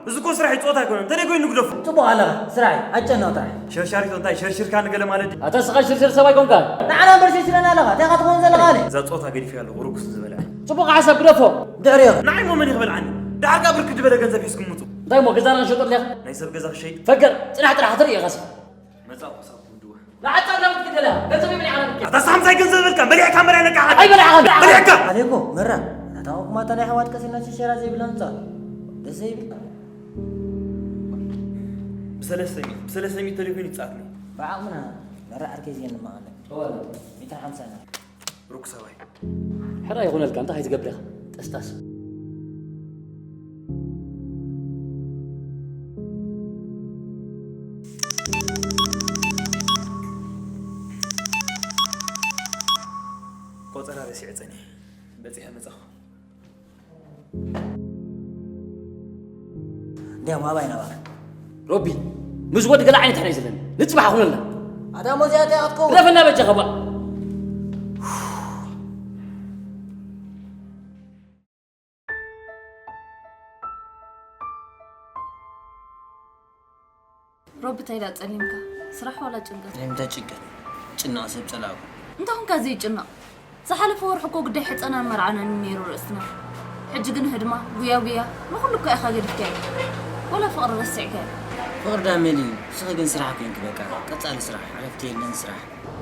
እዚ እኮ ስራሕ እዩ፣ ጾታ ኣይኮነን። እንተደይ ኮይኑ ንግደፎ። ጽቡቕ ኣለኻ፣ ስራሕ እዩ። ኣጨናው ጥራሕ። ሸርሻሪት እንታይ ሸርሽርካ ንገለ ማለት ድዩ? ኣታ ስኻ ሽርሽር ሰብ ኣይኮንካን። ንዓና እምበር ሸርሽረና ኣለኻ። እንታይ ኢኻ ትኸውን ዘለኻ ኣለ? እዛ ጾታ ገዲፈያ ኣለኹ፣ ርኩስ ዝበልዐ። ጽቡቕ ሓሳብ፣ ግደፎ። ድሕሪኦ። ንዓይ እሞ መን እዩ ክበልዓኒ? ደሓር ከኣ ብርክት ዝበለ ገንዘብ ሒዝኩም ምጹ። እንታይ እሞ ገዛና ንሸጦ ኣለኻ? ናይ ሰብ ገዛ ክሸይጥ? ፈገር፣ ጽናሕ ጥራሕ ትርኢ ኢኻ ስኻ። መጻእኩ ክሳብ ክንድወ። ንዓጻ እንዳመት ግደላ፣ ገንዘብ ይበልዕ ኣነ ብቻ። ኣታ ሳምሳይ ገንዘብ በልካ፣ በሊዕካ እምበር ኣይነቃሓን። ኣይበልዓኻን። በሊዕካ። ኣሌኮ፣ መራ፣ ኣታ እኮ ማታ ናይ ኣሕዋት ቀሲና ሽሸራ ዘይብላ ምጻእ። ደስ ዘይብል። ብሰለስተ ሚእቲ፣ ብሰለስተ ሚእቲ ተሌፎን ይጻትኒ። ብዓቕምና፣ መራ ዓርከይ ዜን ንማቐለ። እወ። ሚእትን ሓምሳን። ብሩክ ሰብኣይ። ሕራይ ይኹነልካ፣ እንታይ ከይትገብር ኢኻ? ጠስጣስ። ቆጸራ ረሲዐ ጸኒሐ። በጺሐ መጻኹ። እንዲያም ኣባይ ናባኸ። ሮቢ፣ ምስ ወዲ ገለ ዓይነት ሕራይ ዘለኒ። ንጽባሕ ኣኹነልና። ኣታ ሞዚያ እንታይ ክትከውን? ግደፈና በጃኻ ባ። ሮቢ፣ እንታይ ደኣ ጸሊምካ? ስራሕ ዋላ ጭንቀት? ናይ ምንታይ ጭንቀት? ጭናቕ ሰብ ጸላእኩ። እንታይ ኾንካ ዘይጭነቕ? ዝሓለፈ ወርሒ እኮ ግዳይ ሕጸናን መርዓናን እዩ ነይሩ ርእስና። ሕጂ ግን ህድማ፣ ጉያ ጉያ፣ ንኹሉ እኮ ኢኻ ገዲፍካዮ። ወላ ፍቕሪ ረሲዕካዮ። ፍቕሪ ዳ መን እዩ? ንስኺ ግን ስራሕ ኮይንኪ በቃ። ቀጻሊ ስራሕ፣ ዕረፍቲ የለን ስራሕ።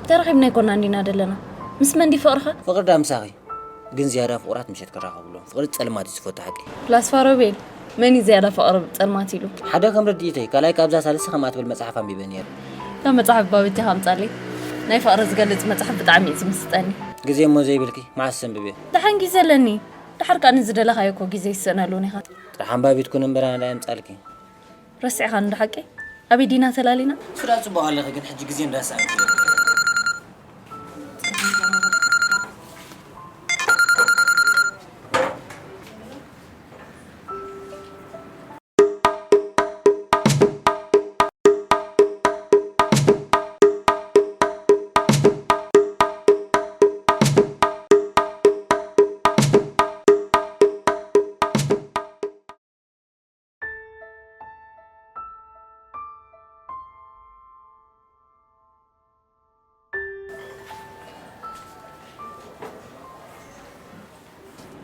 ተራኺብና ኣይኮናን ዲና ደለና። ምስ መን ድዩ ፍቕርኻ? ፍቕሪ ዳ ምሳኺ? ግን ዝያዳ ፍቑራት ምሸት ክራኸብሎም። ፍቕሪ ጸልማት እዩ ዝፈቱ ሓቂ። ፍላስፋ ሮቤል፣ መን እዩ ዝያዳ ፍቕሪ ጸልማት ኢሉ? ሓደ ከም ርድኢተይ፣ ካልኣይ ካብዛ ሳልሲ ከምኣ ትብል መጽሓፍ ኣንቢበ ነይረ። እታ መጽሓፍ ባቤትኻ ኣምጻለይ። ናይ ፍቕሪ ዝገልጽ መጽሓፍ ብጣዕሚ እዩ ዝምስጠኒ። ግዜ እሞ ዘይብልኪ፣ መዓስ ተንብብዮ? ደሓን ግዜ ኣለኒ። ደሓር ከኣ ንዝደለኻዮ እኮ ግዜ ይስእነሉ ኢኻ። ጥራሕ ኣንባቢት ኩን እምበር ኣነ ዳኣ የምጻልኪ። ረሲዕኻኒ ዶ ሓቂ? ኣበይ ዲና ተላሊና? ሱዳ ጽቡቕ ኣለኺ፣ ግን ሕጂ ግዜ እንዳሰኣንኪ።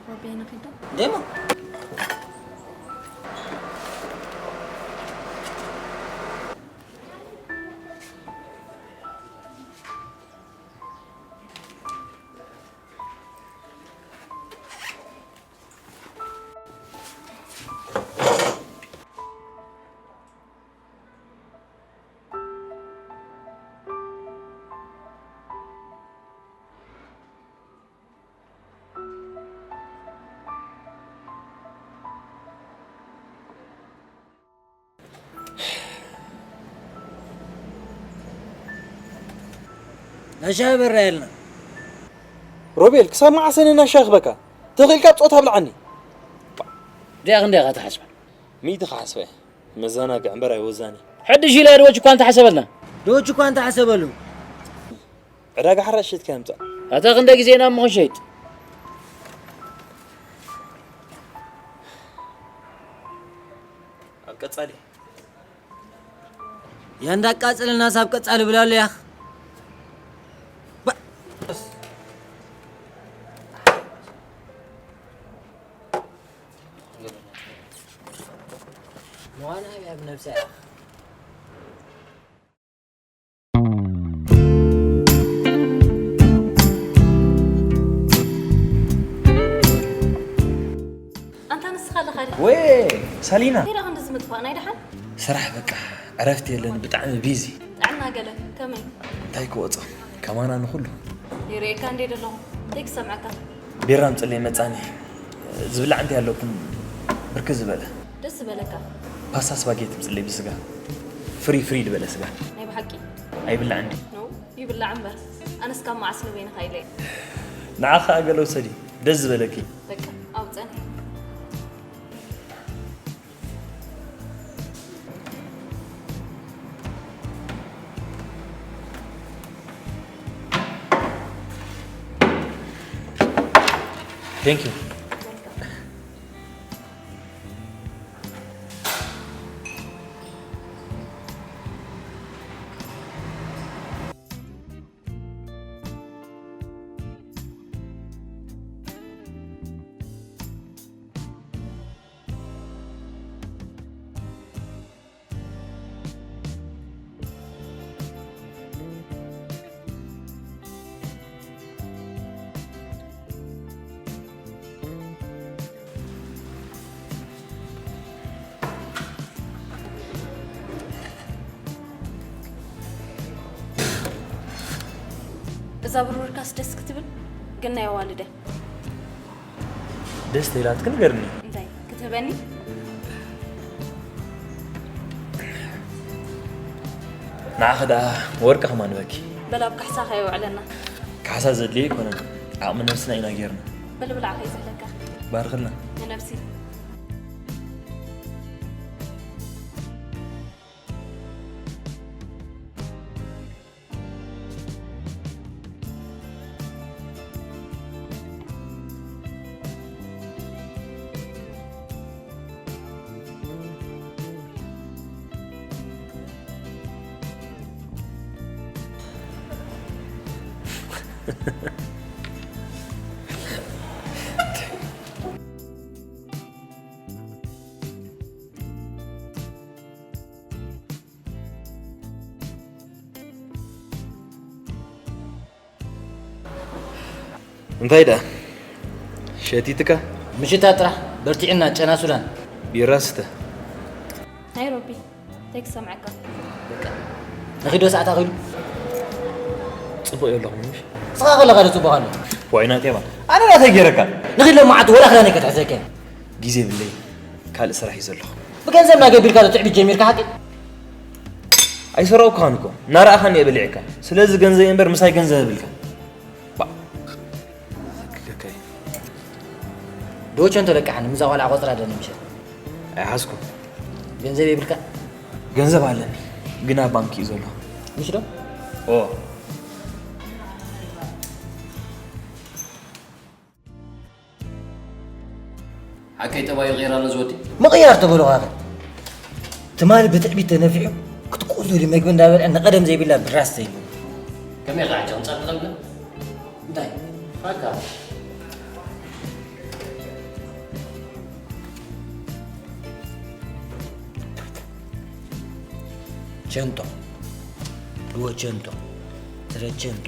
ሮቤ ንኺዶ? ደሞ። ናይ ሻሂ በራ የልና። ሮቤል፣ ክሳብ መዓስ እየ ንናይ ሻሂ ክበካ? ተኽኢልካ ጾታ ኣብልዓኒ። ድኣ ክንደይ ኢኻ ትሓስባ? ሚእቲ ክሓስባ እየ። መዘናግዒ እምበር ኣይወዛኒ። ሕድሽ ኢለ ዶች እኳ እንተሓሰበልና። ዶች እኳ እንተሓሰበሉ። ዕዳጋ ሓራጭ ሸይጥካ ምጻእ። ኣታ ክንደይ ግዜ ኢና እሞ ክንሸይጥ? ኣብ ቀጻሊ። ያ እንዳቃጸለናስ ኣብ ቀጻሊ ብላሉ ያኽ። ባ-፣ ምዃና እያ ብነብሳ ያኽ። ኣንታ ንስኻ ኣለኻ ድዩ? ወይ ሳሊና። እንታይ ደኣ ክንድዚ ምጥፋእ ናይ ደሓን? ስራሕ በቃ ዕረፍቲ የለን፣ ብጣዕሚ ቢዚ። ጥዕና ገለ ከመይ? እንታይ ክወጾ? ከማና ንኹሉ። ይርእየካ እንዴ ደለኹ። እንታይ ክሰምዐካ? ቢራ ኣምጽለይ መጻኒ። ዝብላዕ እንታይ ኣለኩም? ብርክት ዝበለ። ደስ ዝበለካ። ፓስታ ስፓጌቲ ኣምጽለይ ብስጋ። ፍሪ ፍሪ ዝበለ ስጋ። ናይ ብሓቂ? ኣይብላዕን ድዩ? ኖ፣ ይብላዕ እምበር። ኣነስ ካብ መዓስ ንበይንኻ ኢለ። ንዓኻ ገለ ውሰዲ። ደስ ዝበለኪ። በቃ፣ ኣብጸኒ። Thank you. እዛ ብሩርካስ ደስ ክትብል፣ ግን ናይ ኣዋልድ እያ። ደስ ተይላትክ ንገርኒ። እንታይ ክትህበኒ? ንዓኺ ደኣ ወርቂ ከማንበኪ። በል ኣብ ካሕሳ ከየውዕለና። ካሕሳ ዘድልዮ ኣይኮነን፣ ዓቕሚ ነብስና ኢና ጌርና። በል ብላዕ ከይዝሕለካ። ባርኽልና። ንነብሲ። እንታይ ደኣ ሸቲትካ? ምሽታ ጥራሕ በርቲዕና ጨና ሱዳን። ቢራ ስተ። ናይ ሮቢ እንታይ ክሰምዐካ? ንኺዶ ሰዓት ኣኺሉ ጽቡቕ የለኹም ምሽ? ስኻ ከለኻ ዶ ጽቡቕ ኣሎ? ዋይ ናቴባ ኣነ ናተይ ገይረካ። ንኺድ ለማዓት ወላ ክዳነይ ከተሕዘከ። ግዜ የብለይ ካልእ ስራሕ እዩ ዘለኹ። ብገንዘብ ናገቢርካ ዶ ትዕቢት ጀሚርካ ሓቂ? ኣይሰረቕኩኻን እኮ እናረኣኻኒ እየ በሊዕካ። ስለዚ ገንዘብ እምበር ምሳይ ገንዘብ የብልካ። ዶ ቸንቶ ለቃሓኒ ምዛ ቆልዓ ቆፅራ ደኒ ምሸት ኣይሓዝኩ ገንዘብ የብልካ ገንዘብ ኣለኒ ግን ኣብ ባንክ እዩ ዘሎ ምሽ ዶ ኦ ሓቀይ ጠባዩ ቀይራ ኣሎ ዝወዲ ምቕያር ተበሎ ካኸ ትማሊ ብትዕቢት ተነፊሑ ክትቁ ዝብል መግቢ እንዳበልዐ ንቐደም ዘይብላ ብራስ ዘይብሉ ከመይ ኸዓ ጨንጻ ክኸብለ እንታይ ፋካ ቸንቶ ድወ ቸንቶ ትረ ቸንቶ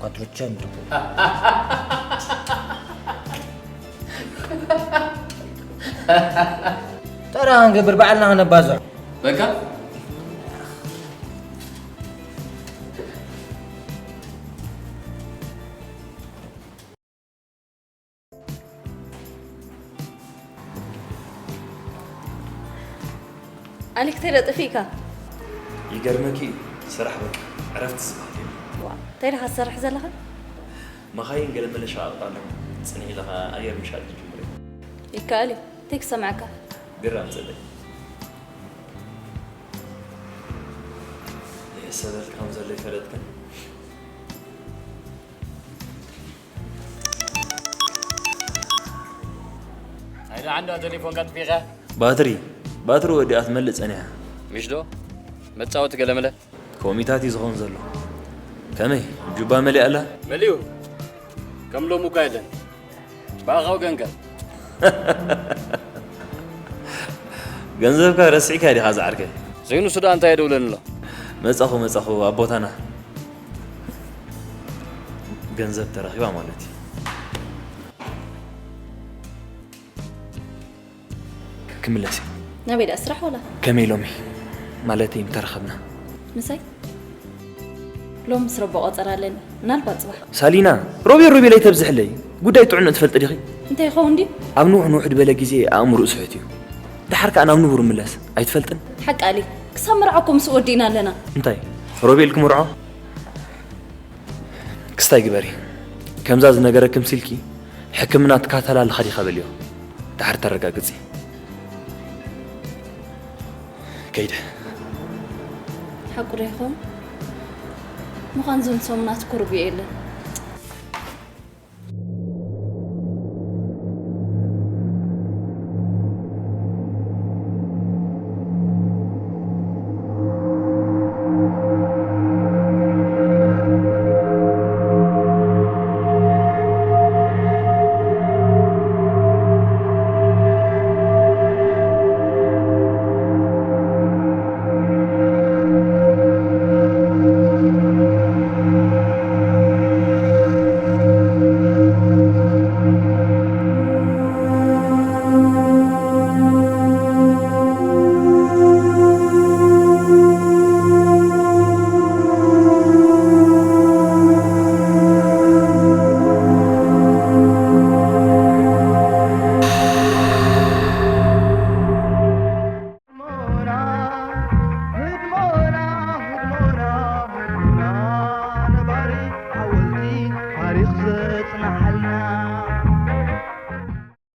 Quattrocento. ተራ ክንገብር ባዕልና ክነባዝሖ በቃ ኣሊክ ተለጥፊካ ይገርመኪ እዩ ስራሕ በቃ ዕረፍቲ ዝበሃል የለን። ዋ እንታይ ደኻ ትሰርሕ ዘለኻ? መኻይን ገለመለ ሸቓቕጥ ኣለዎ። ጽንሕ ኢለ ኸኣ ኣየር ምሻጥ ክጅምር እየ። ይከኣል እዩ። እንታይ ክሰምዓካ? ቢራ ኣምጽእለይ። ይሕሰበልኪ ከም ዘሎ ይፈለጥክን። ኣይዳ ዓንዳ ቴሌፎንካ ጥፊኻ? ባትሪ ባትሪ ወዲኣ ትመልእ ጸኒሓ። ምሽ ዶ? መጻወቲ ገለመለ? ኮሚታት እዩ ዝኸውን ዘሎ። ከመይ ጁባ መሊኣ ኣላ? መሊኡ። ከም ሎሚ እኳ የለን። ብኣኻ ወገንከ? ገንዘብካ ረሲዕካ ዲኻ ዝዓርከይ? ዘይንሱ ደኣ እንታይ የደውለኒ ኣሎ? መጻኹ መጻኹ ኣብ ቦታና። ገንዘብ ተረኺባ ማለት እዩ። ክምለስ እየ። ናበይ ደኣ ስራሕ ወላ? ከመይ ሎሚ ማለተይ ምተረኸብና? ምሳይ ሎሚ ምስ ረቦ ቆጸራ ኣለኒ። ምናልባት ጽባሕ። ሳሊና ሮቤል ሮቤል ኣይተብዝሕለይ። ጉዳይ ጥዕንኡ ትፈልጢ ዲኺ? እንታይ ይኸውን ድዩ? ኣብ ንውሕ ንውሕ ድበለ ግዜ ኣእምርኡ ስሑት እዩ። ደሓር ከኣ ናብ ንቡር ይምለስ። ኣይትፈልጥን? ሓቂ ኣሊ። ክሳብ መርዓ እኮ ምስኡ ወዲእና ኣለና። እንታይ ሮቤል ክምርዖ? ክስታይ ግበሪ። ከምዛ ዝነገረኪ ምሲልኪ ሕክምና ትካተላ ኣለኻ ዲኻ በልዮ። ድሓር ተረጋግጺ። ከይደ። ሓቁ ዶ ይኸውን? ምዃን ዝብል ሰሙናት እኮ ርጉእ የለን። ታሪኽ ዘጽንሓ